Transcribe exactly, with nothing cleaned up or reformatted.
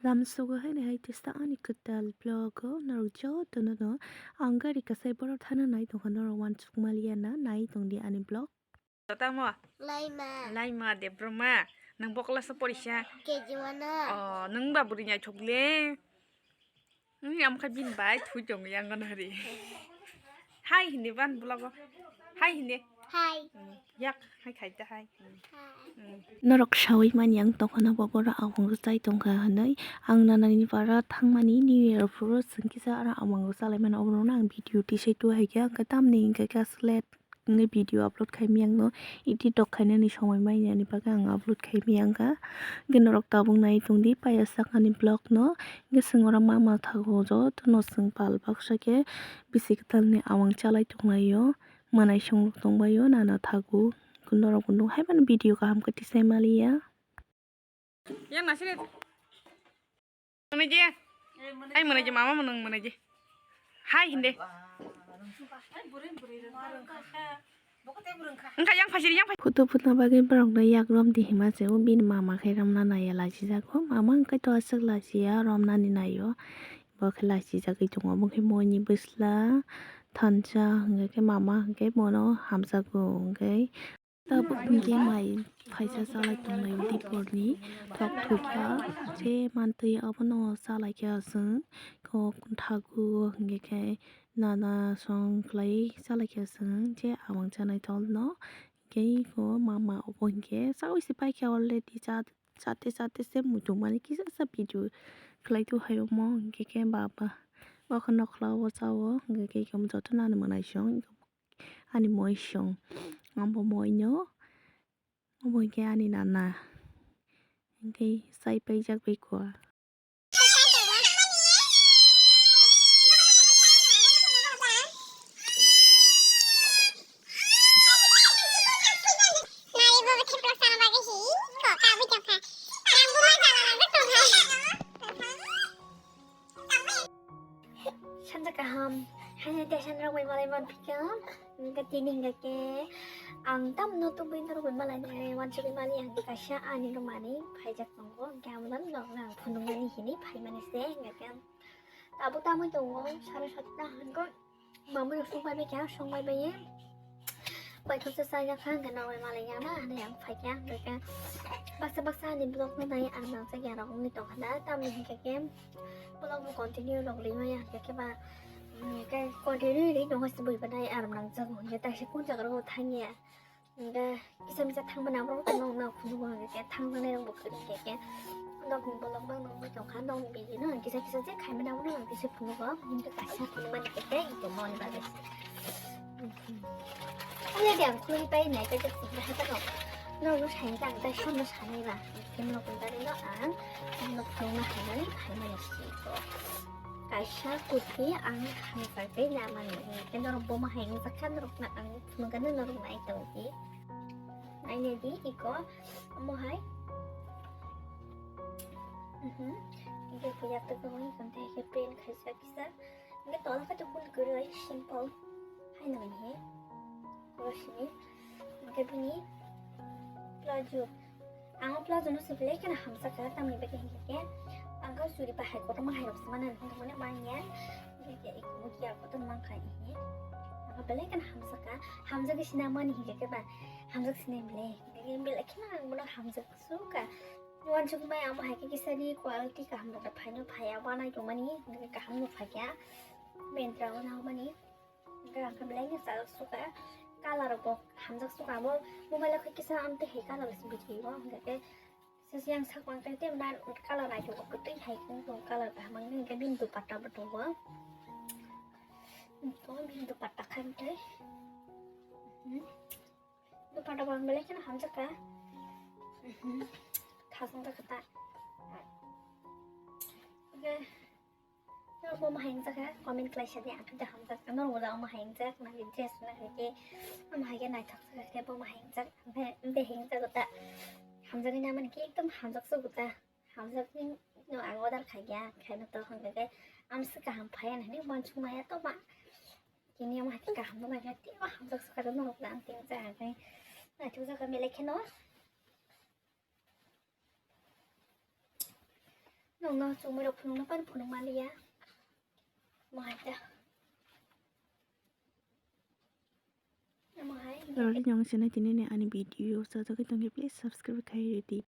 Lamsogo haino hai testa ani kwtal vlog o norok jotono no ang gari kasai borok thana nai tongkha, norok uansuk maliya na nai tongdi ani vlog. Tamo? Laima. Laima Debroma. Nang bo class o porisa? K G one o. Oh, nang ba bwrwi naithok le. Hmm, am kha bini bai thui tong yang gana hari. Hai hindi ban vlog o. Hai hindi. Hai. Hmm, yak hai khai ta hai. Hmm. Hai. Hmm. Norok sawi mani ang tongkha na bo boro awang rwchai tongkha hinwi. Ang nanani para thangmani New Year phuru chwng kisa aro awang rwchalai mani, oborokno ang video tisai tu hai khe ang khe tamni hwnkhe khe slate. Hwnkhe video upload khaimani ang no edit rok khainani somoi mai nani bagwi ang upload khaimani ang kha. Hwnkhe norok tabuk nai tongdi paiya sakani vlog no. Hwnkhe chwng oro mama thago jotono chwng pal baksa khe bisi kwtalni awang chalai tonglaio. Manai songrok tongbaio nana thago. Norok bo nukhaimani video kaham khe tisai maliya. Yang nasini. Manaje. Ai manaje mama manang manaje. Hai hindi. Engka yang phasiri yang phasiri. Photo phutna bagwi borokno yak romdi hima se o bini mama khe romna naiya lachijago. Mama hwnkhe to aswk lachiya romnani naio. Bo khe lachijagwi tongo, bo khe moini bwsla thansa hwnkhe mama hwnkhe bono hamjago hwnkhe. Tabuk hwnkhe mai phaisa chalai tonglai diporni thok thukya je mantwi abono chalaikha chwng kok thago hwnkhe khe nana song khlai chalaikha chwng je awang chanai tolno hwnkhe iko mama obo hwnkhe chaui se paikha already cha chate chate se muchung mani kisa sa video khlai tu hai omo hwnkhe khe baba bokhe nokla o cha o hwnkhe khe joto nani mwnaisong. Ani moisong, abo moino, obo hwnkhe ani nana, hwnkhe chai paijak bai kua. Sanja kaham, haino teisa norok bai malai manphika, hwnkhe tini hwnkhe khe ang tamno tubui norok bai malai nai wansugui mani hwnkhe kaisa ani rwmani phaijak tongo, hwnkhe amo norokno ang phunuknani hinwi phaimani se, hwnkhe khe tabuk tamui tongo sare satta hwnkhe. Mamui rok songbai bai kha, songbai bai ye. Paithaksa chajak kha, hwnkhe nokbai malai ya na, hinwi ang phai kha, hwnkhe khe baksa baksa ani vlog no nai ang nangjak ya rok wngwi tong kha na, tamni hwnkhe khe vlog bo continue rok rimaya hwnkhe khe ba, hwnkhe continue ri tongo se bui bai nai ang nangjak hwnkhe taisa kun jaga rok thangya. Hwnkhe kisa misa thangmani aborok no no phunukgo hwnkhe khe thangjaknai rokbo kwrwi hwnkhe khe nokni bolong bangno wngwi tongkha, nokni bini no kisa kisa je khaimani abono ang kisa phunukgo, hwnkhe kaisa phunukmani khe tei tongmani bagwi. Already ang khului pai nai khe je phunukha phano norokno sai khe ang tei sono sanai ba, hwnkhe norokni bagwi no ang phunukna hinwi phaimani siko. Kaisa kurti ang hamjakgwi namani, hwnkhe norok bomo hai wngjakha, norokno ang phunukgano norok nai tongdi. Nainedi iko omo hai. Mhm. Hwnkhe puya twi kwbangni hwnkhe print khaijak kisa. Hwnkhe tola khe tei kun kwrwi simple. Haino hwnkhe. Oro sini. Hwnkhe bini plazo. Ang o plazo no se belai kheno hamjakha, tamni bagwi hwnkhe khe ang o churi bahai kotorma hai rok se mano, hwnkhe mane manya. Hwnkhe khe iko muya kotor mankha hwnkhe. Ang o belai kheno hamjakha. Hamjagwi sinamani hwnkhe khe ba hamjak sinai belai. Hwnkhe belai kheno ang bono hamjak sukha. Uansukmai amo hai khe kisani quality kaham rok phaino phaiya, wanai tongmani hwnkhe kaham no phaikha. Myntra o nangmani. Hwnkhe ang khe belai no chajak sukha. Colour rok bo hamjak sukha. Abo mobile o khe kisa amtwi hai colour se bijigwi o. Hwnkhe khe sesi yang sak mangkhe tei na colour naithok kwtwi hai wng tong colour kaham wngkhe hwnkhe bini dupatta bo tongo. Tongo bini dupatta khai tei. Dupatta bo ang belai kheno hamjakha. Khasang jakha ta. Hwnkhe Norok bo omo hai wngjak kha, comment khlai sa di, ang khe hamjak, norok bo da omo hai wngjak, nang khe dress nang khe omo hai khe naithok jak khe bo omo hai wngjak, omo hai wngjak ta, hamjaknai nang mani khe ekdom hamjak se ta, hamjaknai no ang order khai ya, khai no to hwnkhe khe ang se kaham phai ya hinwi uansuk maya to ma, tini omo hai khe kaham no nang khe tei hamjak se kha norok da ang tei wngjak khe naithok jak kha belai kheno. Nongno chumui rok phunukno pan phunuk manliya. Mo hai ta. Amo hai. Rori nyong sene tini ni ani video sajagwi tongkhe please subscribe khai ridi.